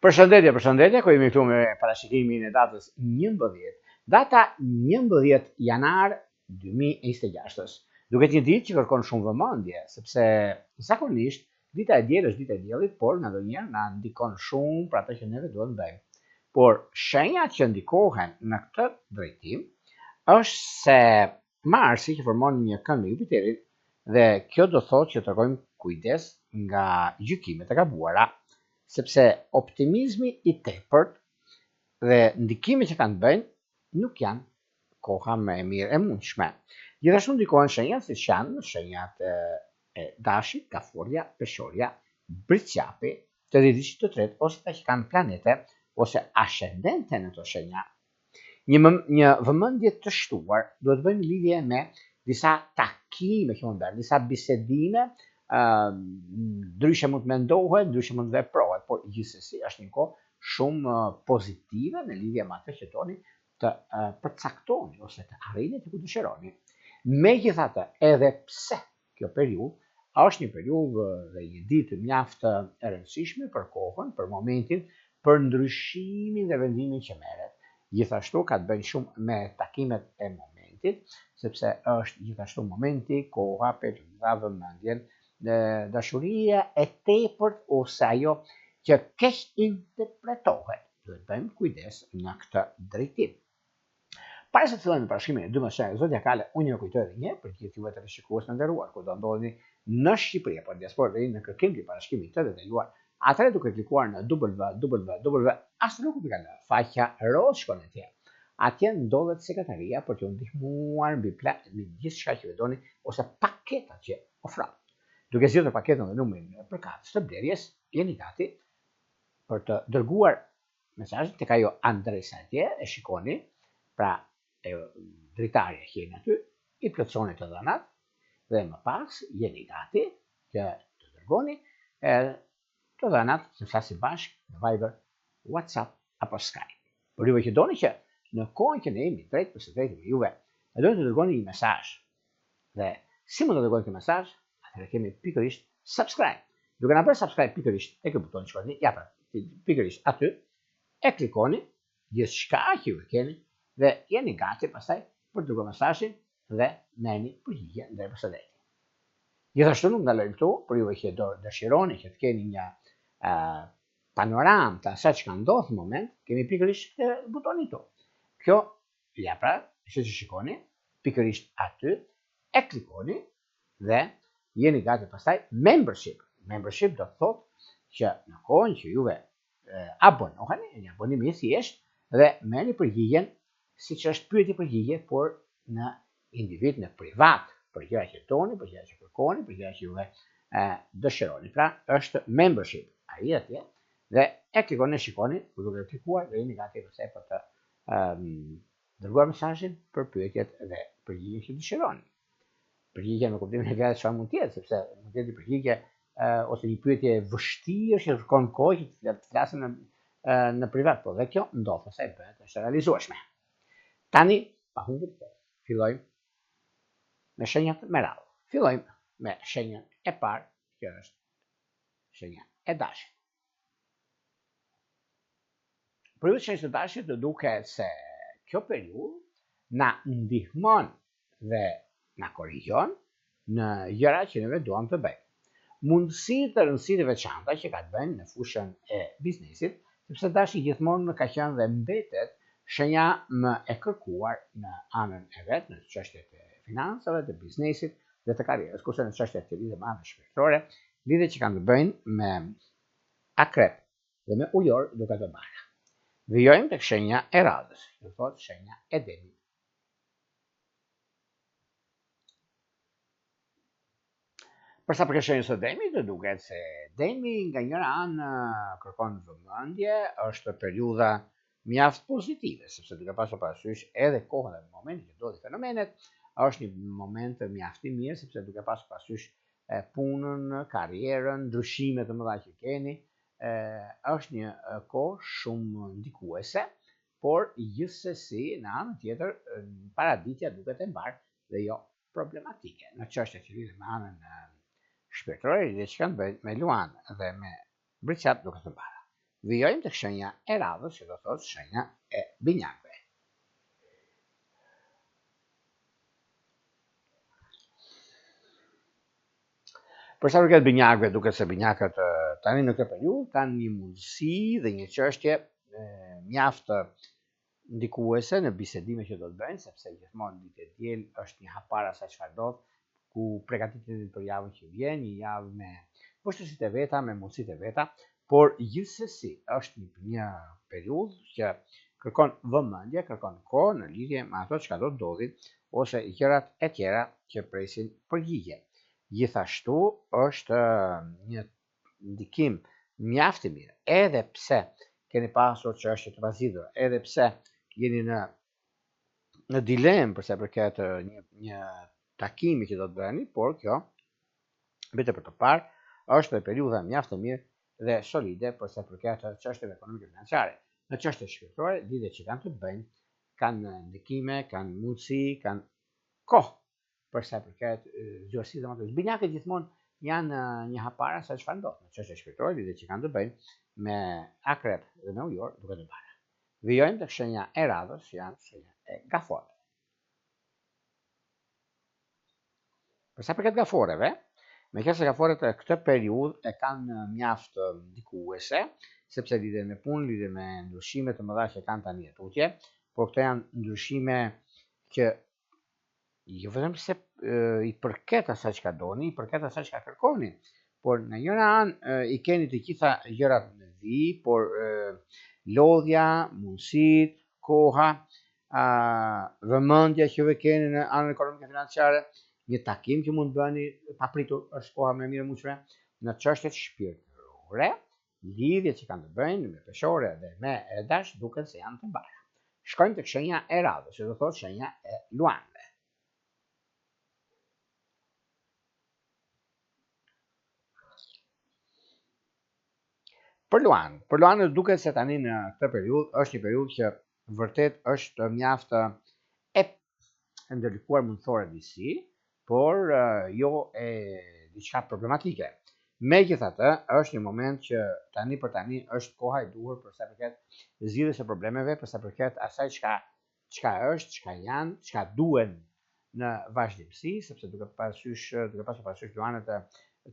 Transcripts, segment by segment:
Përshëndetje, përshëndetje, ku jemi këtu me parashikimin e datës 11, data 11 janar 2026-ës. Duket një ditë që kërkon shumë vëmendje, sepse zakonisht dita e diel është dita e diellit, por nganjëherë na ndikon shumë për atë që neve duhet të bëjmë. Por shenjat që ndikohen në këtë drejtim është se Marsi që formon një kënd me Jupiterin dhe kjo do thotë që të tregojmë kujdes nga gjykimet e gabuara, sepse optimizmi i tepërt dhe ndikimet që kanë të bëjnë nuk janë koha më e mirë e mundshme. Gjithashtu ndikohen shenjat siç janë shenjat e Dashit, Gaforrja, Peshorja, Bricjapi, të dhjetë të tretë ose ata që kanë planete ose ascendente në këto shenja. Një, një vëmendje të shtuar duhet të bëjmë në lidhje me disa takime që mund të bëhen, disa bisedime, ë uh, ndryshe mund të mendohet, ndryshe mund të veprohet, por gjithsesi është një kohë shumë pozitive në lidhje me atë që doni të uh, përcaktoni ose të arrini aty ku dëshironi. Megjithatë, edhe pse kjo periudhë është një periudhë dhe një ditë mjaft e rëndësishme për kohën, për momentin, për ndryshimin dhe vendimin që merret. Gjithashtu ka të bëjnë shumë me takimet e momentit, sepse është gjithashtu momenti, koha, periudha, vëmendjen, dhe dashuria e tepërt ose ajo që keqinterpretohet. Duhet të bëjmë kujdes në këtë drejtim. Para se të fillojmë me parashikimin e 12 shenjave zodiakale, unë ju kujtoj edhe një herë për gjithë juve teleshikues të nderuar, kudo ndodheni në Shqipëri apo në diasporë dhe jeni në kërkim të parashikimit të detajuar, atëherë duke klikuar në www.astrologu.al, faqja rozë shkon atje. Atje ndodhet sekretaria për t'ju ndihmuar mbi plan, mbi gjithçka që ju doni ose paketat që ofron. Duke zgjedhur paketën dhe numrin përkatës të blerjes, jeni gati për të dërguar mesazhin tek ajo adresa atje, e shikoni, pra e dritarja që jeni aty, i plotësoni të dhënat dhe më pas jeni gati që të dërgoni e, të dhënat të flasim bashkë në Viber, WhatsApp apo Skype. Për juve që doni që në kohën që ne jemi drejt për së drejti me juve, e doni të dërgoni një mesazh. Dhe si mund të dërgoni këtë mesazh? Atëherë kemi pikërisht subscribe. Duke na bërë subscribe pikërisht te ky buton që shikoni, ja pra, pikërisht aty, e klikoni gjithçka që ju e keni dhe jeni gati pastaj për të dërguar mesazhin dhe merrni përgjigje drejt për së drejti. Gjithashtu nuk ndalojmë këtu, për juve që do dëshironi që të keni një uh, panoramë të asaj që ka ndodhur në moment, kemi pikërisht këtë butonin këtu. Kjo, ja pra, siç e shikoni, pikërisht aty, e klikoni dhe jeni gati pastaj membership. Membership do të thotë që në kohën që juve abonoheni, një abonim i thjeshtë dhe merrni përgjigjen siç është pyetje përgjigje, por në individ në privat, për gjëra që doni, për gjëra që kërkoni, për gjëra që juve e, dëshironi. Pra, është membership, ai atje, dhe e klikoni, e shikoni, ku duke klikuar dhe jeni gati pastaj për të um, dërguar mesazhin për pyetjet dhe përgjigjen që dëshironi. Përgjigja në kuptimin e fjalës çfarë mund të jetë, sepse mund të jetë një përgjigje ose një pyetje e vështirë që kërkon kohë që të flasim në në privat, po dhe kjo ndodh, pastaj bëhet është e realizueshme. Tani, pa humbur kohë, fillojmë me shenjat me radhë. Fillojmë me shenjën e parë, që është shenja e dashit. Për ju shenjës së dashit të duket se kjo periudhë na ndihmon dhe na korrigjon në gjëra që neve duam të bëjmë. Mundësi të rëndësi të veçanta që ka të bëjnë në fushën e biznesit, sepse dashi gjithmonë ka qenë dhe mbetet shenja më e kërkuar në anën e vet, në çështjet e financave, të biznesit dhe të karrierës, kurse në çështjet që lidhen me anën shpirtërore, lidhjet që kanë të bëjnë me akrep dhe me ujor duket të mbara. Vijojmë tek shenja e radhës, do thotë shenja e demit. Për sa përket shenjës së demit, duket se demi nga njëra anë kërkon vëmendje, është periudha mjaft pozitive, sepse duke pasur parasysh edhe kohën dhe momentin që ndodhin fenomenet, është një moment mjaft i mirë, sepse duke pasur parasysh punën, karrierën, ndryshimet e mëdha që keni, është një kohë shumë ndikuese, por gjithsesi në anën tjetër paraditja duket e mbarë dhe jo problematike. Në çështje që lidhen me anën shpirtërore, lidhje që kanë të bëjnë me Luan dhe me Bricjap duket të mbara. Vijojmë tek shenja e radhës, që do thotë shenja e binjakëve. Për sa përket binjakëve, duket se binjakët tani në këtë periudhë kanë një mundësi dhe një çështje mjaft ndikuese në bisedime që do të bëjnë, sepse gjithmonë ditë e diel është një hap para asaj çfarë ndodh, ku përgatiteni për javën që vjen, një javë me vështirësitë e veta, me mundësitë e veta, por gjithsesi është një, një periudhë që kërkon vëmendje, kërkon kohë në lidhje me ato çka do të ndodhin ose gjërat e tjera që presin përgjigje. Gjithashtu është një ndikim mjaft i mirë, edhe pse keni pasur çështje të pazgjidhura, edhe pse jeni në në dilemë për sa i përket një një takimi që do të bëni, por kjo mbetet për të parë, është dhe periudha mjaft e mirë dhe solide për sa i përket çështjeve ekonomike financiare. Në çështje shpirtërore, lidhjet që kanë të bëjnë kanë ndikime, kanë mundësi, kanë kohë për sa i përket zgjuarsisë dhe maturisë. Binjakët gjithmonë janë një hap para se çfarë ndodh në çështje shpirtërore, lidhjet që kanë të bëjnë me akrep dhe me ujor duket të mbara. Vijojmë tek shenja e radhës, që janë shenja e gaforreve. Për sa përket gaforreve, meqenëse gaforret këtë periudhë e kanë mjaft ndikuese, sepse lidhen me punë, lidhen me ndryshime të mëdha që kanë tani e tutje, por këto janë ndryshime që jo vetëm se i përket asaj çka doni, i përket asaj çka kërkoni, por në njëra anë i keni të gjitha gjërat në vijë, por lodhja, mundësitë, koha, a, vëmendja që ju keni në anën ekonomike financiare, një takim që mund të bëni papritur është koha më e mirë e mundshme në çështjet shpirtërore, lidhjet që kanë të bëjnë me peshore dhe me dash duket se janë të mbara. Shkojmë tek shenja e radhës, që do thotë shenja e luanëve. Për luan, për luanët duket se tani në këtë periudhë është një periudhë që vërtet është mjaft e ndërlikuar mund të disi, por jo e diçka problematike. Megjithatë, është një moment që tani për tani është koha e duhur për sa i përket zgjidhjes së problemeve, për sa i përket asaj çka çka është, çka janë, çka duhen në vazhdimësi, sepse duke parasysh, duke pasur parasysh luanët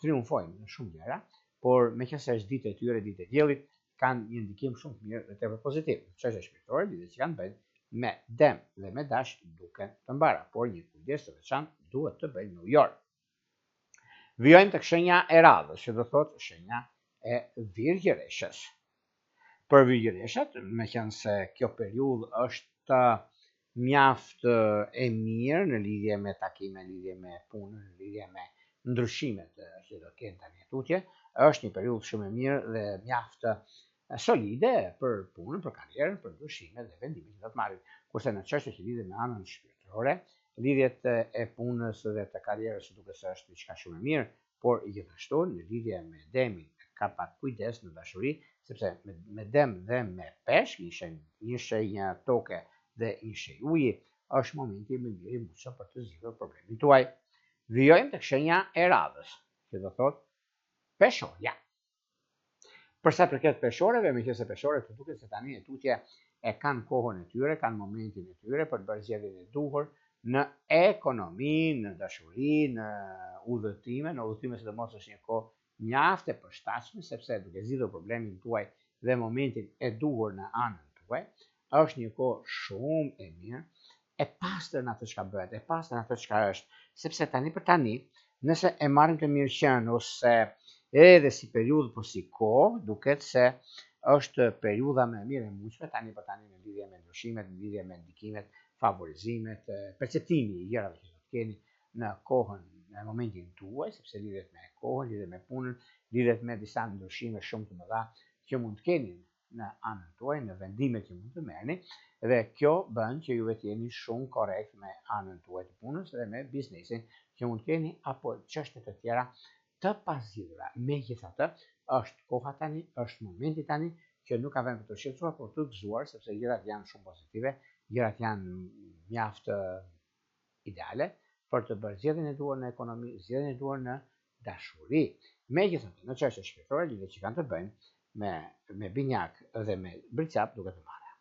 triumfojnë në shumë gjëra, por meqenëse është ditë e tyre, ditë e diellit, kanë një ndikim shumë të mirë dhe tepër pozitiv. Çështjet shpirtërore, lidhjet që kanë të bëjnë me dem dhe me dash duken të mbara, por një kujdes të veçantë duhet të bëjnë me ujor. Vijojmë tek shenja e radhës, që do thotë shenja e virgjëreshës. Për virgjëreshat, meqenëse kjo periudhë është mjaft e mirë në lidhje me takime, në lidhje me punën, në lidhje me ndryshimet që do kenë tani e tutje, është një periudhë shumë e mirë dhe mjaft solide për punën, për karrierën, për ndryshimet dhe vendimet që do të marrin. Kurse në çështje që lidhen me anën shpirtërore, lidhjet e punës dhe të karrierës duket se është diçka shumë e mirë, por gjithashtu në lidhje me demin ka pak kujdes në dashuri, sepse me, me dem dhe me peshk, një shenjë, një shenjë toke dhe një shenjë uji, është momenti më i mirë i mundshëm për të zgjidhur problemin tuaj. Vijojmë tek shenja e radhës, që do thotë peshorja. Për sa përket peshoreve, meqenëse peshoret duket se tani e tutje e kanë kohën e tyre, kanë momentin e tyre për të bërë zgjedhjen e duhur në ekonomi, në dashuri, në udhëtime, në udhëtime sidomos është një kohë mjaft e përshtatshme sepse duke zgjidhur problemin tuaj dhe momentin e duhur në anën tuaj, është një kohë shumë e mirë, e pastër në atë çka bëhet, e pastër në atë çka është, sepse tani për tani, nëse e marrim të mirëqenë ose edhe si periudhë po si kohë, duket se është periudha më e mirë e mundshme tani për tani në lidhje me ndryshimet, në lidhje me ndikimet, favorizimet, perceptimi i gjërave që do të keni në kohën, në momentin tuaj, sepse lidhet me kohën, lidhet me punën, lidhet me disa ndryshime shumë të mëdha që mund të keni në anën tuaj, në vendimet që mund të merrni dhe kjo bën që juve të jeni shumë korrekt me anën tuaj të punës dhe me biznesin që mund të keni apo çështje të tjera të pazgjidhura. Megjithatë, është koha tani, është momenti tani që nuk ka vend për të shqetësuar, por të gëzuar sepse gjërat janë shumë pozitive, gjërat janë mjaft ideale për të bërë zgjedhjen e duhur në ekonomi, zgjedhjen e duhur në dashuri. Megjithatë, në çështje shpirtërore, lidhjet që kanë të bëjnë. me me binjak dhe me bricjap duket e mbara.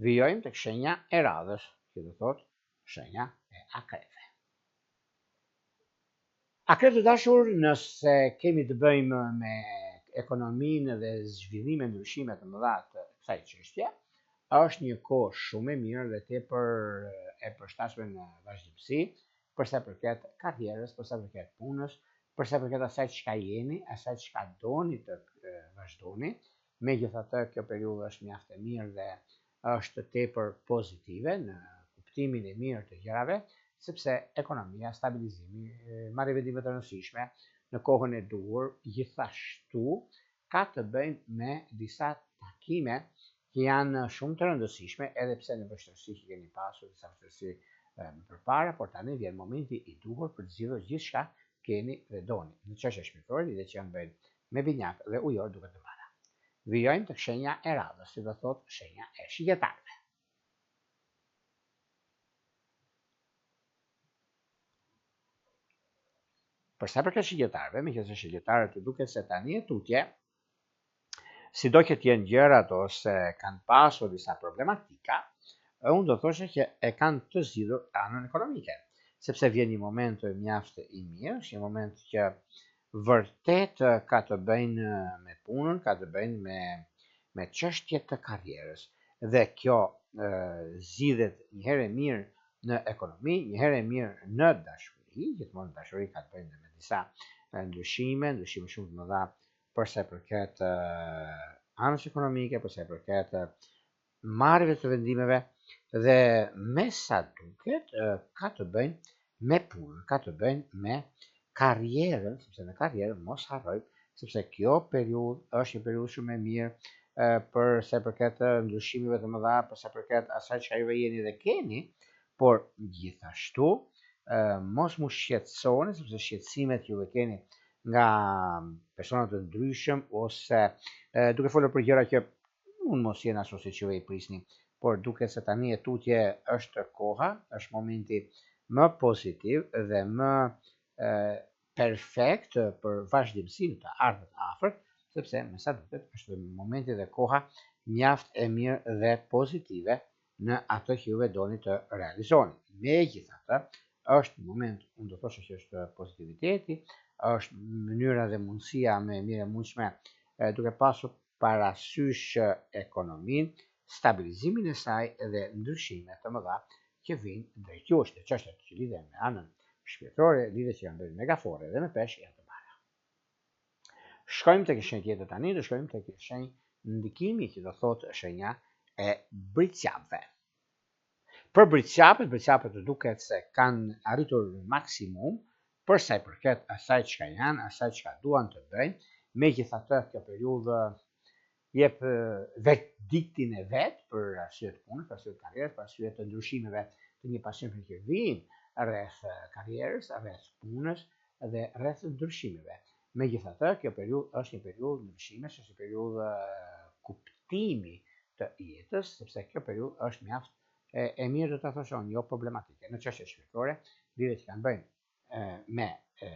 Vijojmë tek shenja e radhës, që do thotë shenja e akrepëve. Akrep të dashur, nëse kemi të bëjmë me ekonominë dhe zhvillime ndryshime të mëdha të kësaj çështje, është një kohë shumë e mirë dhe tepër e përshtatshme në vazhdimësi, për sa i përket karrierës, për sa i përket punës, për sa i përket asaj çka jeni, asaj çka doni të vazhdoni. Megjithatë, kjo periudhë është mjaft e mirë dhe është tepër pozitive në kuptimin e mirë të gjërave, sepse ekonomia, stabilizimi, marrja vendime të rëndësishme në kohën e duhur, gjithashtu ka të bëjnë me disa takime që janë shumë të rëndësishme, edhe pse në vështirësi që keni pasur, disa vështirësi më përpara, por tani vjen momenti i duhur për të zgjidhur gjithçka keni dhe doni. Në çështje shpirtërore, lidhjet që kanë të bëjnë me binjak dhe ujor duket të mbara. Vijojmë tek shenja e radhës, që do thotë shenja e shigjetarëve. Për sa përket shigjetarëve, meqenëse shigjetarët duket se tani e tutje, sido që të jenë gjërat ose kanë pasur disa problematika, unë do thosha që e kanë të zgjidhur anën ekonomike, sepse vjen një moment mjaft i mirë, është një moment që vërtet ka të bëjnë me punën, ka të bëjnë me me çështje të karrierës dhe kjo zgjidhet një herë e mirë në ekonomi, një herë e mirë në dashuri, gjithmonë dashuri ka të bëjnë me disa ndryshime, ndryshime shumë të mëdha për sa i përket anës ekonomike, për sa i përket marrjeve të vendimeve dhe me sa duket ka të bëjnë me punën, ka të bëjnë me karrierën, sepse në karrierë mos harrojmë, sepse kjo periudhë është një periudhë shumë e mirë për sa i përket ndryshimeve të mëdha, për sa i përket asaj çka juve jeni dhe keni, por gjithashtu mos mu shqetësoni, sepse shqetësimet që juve keni nga persona të ndryshëm ose duke folur për gjëra që mund mos jenë ashtu siç juve i prisni, por duket se tani e tutje është koha, është momenti më pozitiv dhe më e, perfekt për vazhdimësinë të ardhme të afërt, sepse me sa duket është momenti dhe koha mjaft e mirë dhe pozitive në atë që juve doni të realizoni. Megjithatë, është një moment, unë do thosha që është pozitiviteti, është mënyra dhe mundësia më e mirë e mundshme duke pasur parasysh ekonominë, stabilizimin e saj dhe ndryshime të mëdha që vijnë drejt jush, dhe çështjet që lidhen me anën shpirtërore, lidhjet që kanë të bëjnë me gaforre dhe me peshq janë të mbara. Shkojmë tek një shenjë tjetër tani, do shkojmë tek një shenjë ndikimi që do thotë shenja e bricjapëve. Për bricjapët, bricjapët duket se kanë arritur maksimum për sa i përket asaj çka janë, asaj çka duan të bëjnë, megjithatë kjo periudhë jep verdiktin e vet për arsye të punës, për arsye të karrierës, për arsye të ndryshimeve të njëpasnjëshme që vijnë rreth karrierës, rreth punës dhe rreth ndryshimeve. Megjithatë, kjo periudhë është një periudhë ndryshimesh, është një periudhë kuptimi të jetës, sepse kjo periudhë është mjaft e, e mirë do ta thosha unë, jo problematike. Në çështje shpirtërore, lidhjet që kanë të bëjnë me e,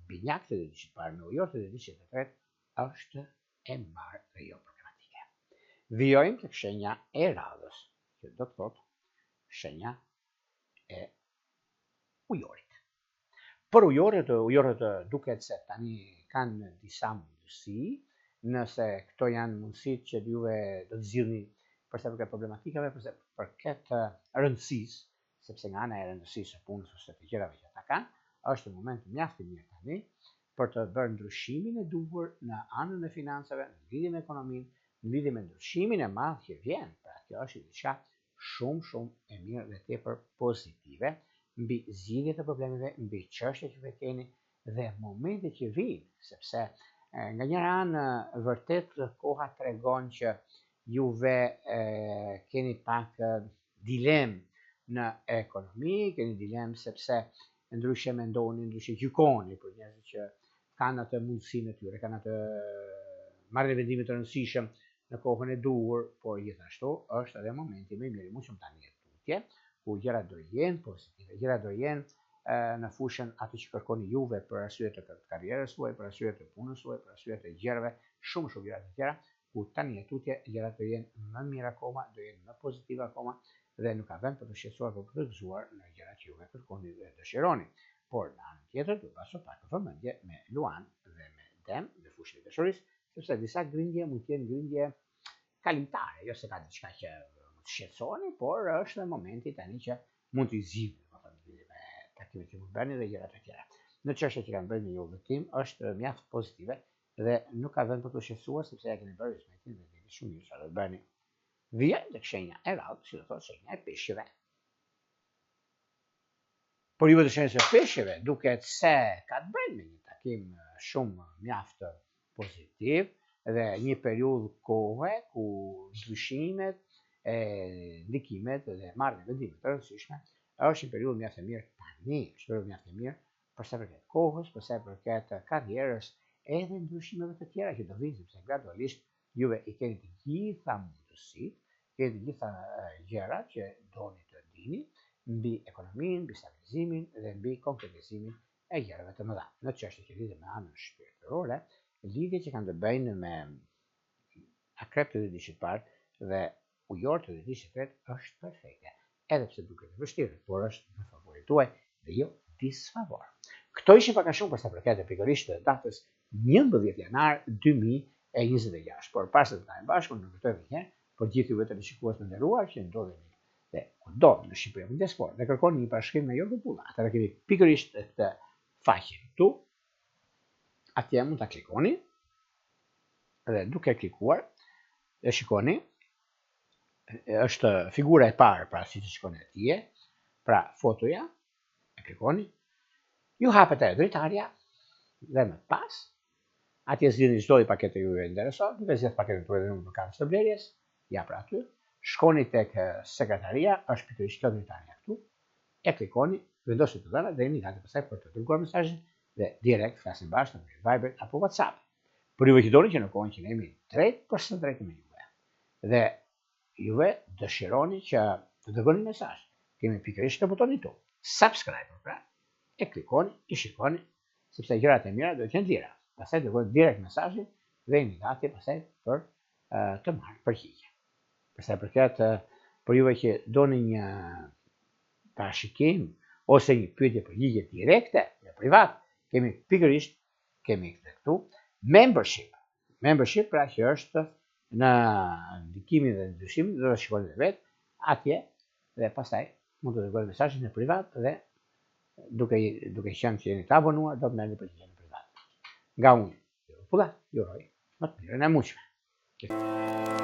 binjak të dedicit parë, me ujor të dedicit të tretë, është e mbarë dhe jo problematike. Vijojmë tek shenja e radhës, që do të thotë shenja e ujorit. Për ujorët, ujorët duket se tani kanë disa mundësi, nëse këto janë mundësitë që juve do të zgjidhni për sa përket problematikave, për sa përket rëndësisë, sepse nga ana e rëndësisë së punës ose të gjërave që ata kanë, është një moment mjaft i mirë tani për të bërë ndryshimin e duhur në anën e financave, në lidhje me ekonominë, në lidhje me ndryshimin e madh që vjen. Pra, kjo është diçka shumë shumë e mirë dhe tepër pozitive mbi zgjidhje të problemeve, mbi çështjet që keni dhe momentet që vijnë, sepse nga njëra anë vërtet koha tregon që juve e, keni pak dilemë në ekonomi, keni dilemë sepse ndryshe mendoni, ndryshe gjykoni për njerëzit që kanë atë mundësinë e tyre, kanë atë marrjen e vendimit të rëndësishëm në kohën e duhur, por gjithashtu është edhe momenti më i mirë i mundshëm tani e tutje, ku gjërat do jenë pozitive, gjërat do jenë në fushën atë që kërkoni juve për arsye të karrierës suaj, për arsye të punës suaj, për arsye të gjërave, shumë shumë gjëra të tjera. ku tani e tutje gjërat do jenë më mirë akoma, do jenë më pozitive akoma dhe nuk ka vend për t'u shqetësuar por për t'u gëzuar në gjërat që juve kërkoni dhe dëshironi. Por në anën tjetër duhet pasur pak vëmendje me Luan dhe me Dem në fushën e dashurisë, sepse disa grindje mund të jenë grindje kalimtare, jo se ka diçka që mund të shqetësoheni, por është momenti tani që mund t'i zgjidhni, domethënë me takimet që mund bëni dhe gjërat e tjera. Në çështje që kanë të bëjnë me një udhëtim është mjaft pozitive dhe nuk ka vend për t'u shqetësuar sepse ja keni bërë hyzmetin dhe dini shumë mirë çfarë do të bëni. Vijojmë tek shenja e radhës, që do thotë shenja e peshqve. Por juve të shenjës së peshqve duket se ka të bëjë me një takim shumë mjaft pozitiv dhe një periudhë kohe ku ndryshimet e ndikimet dhe marrja e vendimeve të rëndësishme është një periudhë mjaft e mirë tani, është periudhë mjaft e mirë për sa i përket kohës, për sa i përket karrierës, edhe ndryshimeve të tjera që do vijnë sepse gradualisht juve i keni të gjitha mundësitë, keni të gjitha gjërat që doni të dini mbi ekonominë, mbi stabilizimin dhe mbi konkretizimin e gjërave të mëdha. Në çështje që lidhen me anën shpirtërore, lidhje që kanë të bëjnë me akrep të dytëfishit të parë dhe ujor të dytëfishit të tretë është perfekte, edhe pse duket e vështirë, por është në favorin tuaj dhe jo disfavor. Këto ishin pak a shumë për sa përket pikërisht datës 11 janar 2026, por para se të ndahemi bashkë, unë kujtoj edhe një herë për gjithë juve teleshikues të nderuar që ndodheni dhe kudo në Shqipëri apo në diasporë dhe kërkoni një parashikrim nga Jorgo Pulla, atëherë kemi pikërisht këtë faqe këtu. Atje mund ta klikoni dhe duke klikuar e shikoni është figura e parë, pra siç e shikoni atje, pra fotoja, e klikoni, ju hapet ajo dritarja dhe më pas atje zgjidhni çdo lloj pakete ju intereson, duke zgjedhur paketën tuaj dhe numrin përkatës të blerjes, ja pra aty, shkoni tek sekretaria, është pikërisht kjo dritarja këtu, e klikoni, vendosni të dhënat dhe jeni gati pastaj për të dërguar mesazhin dhe direkt flasim bashkë në Viber apo WhatsApp. Për juve që doni që në kohën që ne jemi drejt për së drejti me juve dhe juve dëshironi që të dërgoni mesazh, kemi pikërisht këtë butonin këtu, subscribe pra, e klikoni, i shikoni, sepse gjërat e mira duhet të jenë të lira. Pastaj dërgoni direkt mesazhin dhe jeni gati pastaj për të marrë përgjigje. Për sa i përket për juve që doni një parashikim ose një pyetje përgjigje direkte në privat, kemi pikërisht kemi këtë këtu membership. Membership pra që është në ndikimin dhe ndryshimin, do të shikoni dhe vetë atje dhe pastaj mund të dërgoni mesazhin në privat dhe duke duke qenë që jeni të abonuar do të merrni përgjigje në privat. Nga unë, Jorgo Pulla, ju uroj më të mirën e mundshme.